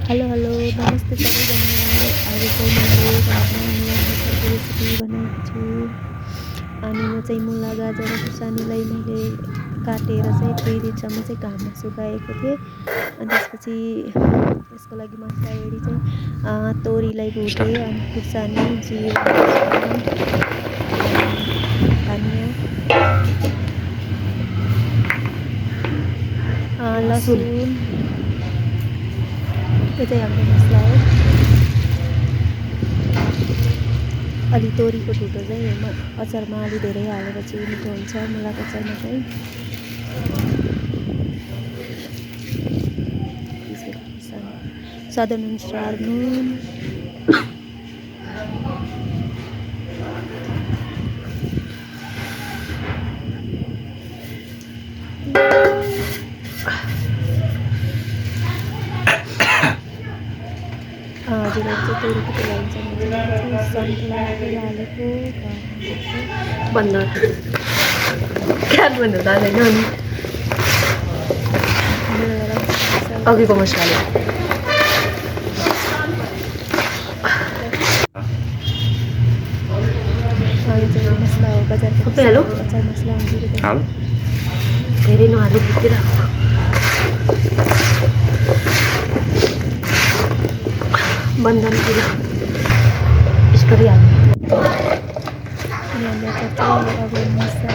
Hello hello नमस्ते सबैजना। आज चाहिँ मैले घरमा मुला अचारको रेसिपी बनाएको छु। अनि यो चाहिँ मुला गाजर र खुर्सानीलाई मैले काटेर चाहिँ 2 दिनसम्म चाहिँ घाममा सुकाएको थिएँ। अनि त्यसपछि यसको लागि मसला रेडी चाहिँ तोरीलाई भुटेँ, अनि खुर्सानी, जिरा, धनिया, लसुन, यो चाहिँ हाम्रो मसला हो। अलि तोरीको ढुटो चाहिँ अचारमा अलि धेरै हालेपछि मिठो हुन्छ मुलाको अचारमा चाहिँ। स्वादअनुसार नुन, हजुरहरू चाहिँ तोरीको तेल हाल्नुहुन्छ, सनफ्लावर तेल हालेको बन्द क्याट भन्नु जाँदैन अनि अघिको मसला मसला हो बजारको सबै हालौँ? अचार मसला हुन्छ। धेरै नहाल्नु पुग्दैन। बन्धनतिर यसरी हाल्नु। अनि हाम्रो अचार चाहिँ अब मसला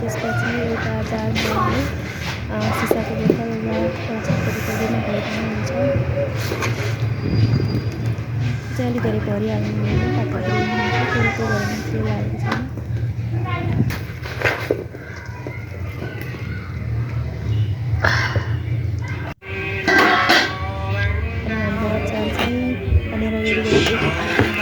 त्यसपछि एउटा जारमा सिसाको बोतल वा काँचको बोतलमा भरिदिनु हुन्छ। चाहिँ अलिक धेरै भरिहाल्नु हुँदैन, पातलो हुन्छ। तोरीको घरमा तेल हालेको छैन। अनि हाम्रो अचार चाहिँ बनेर रेडी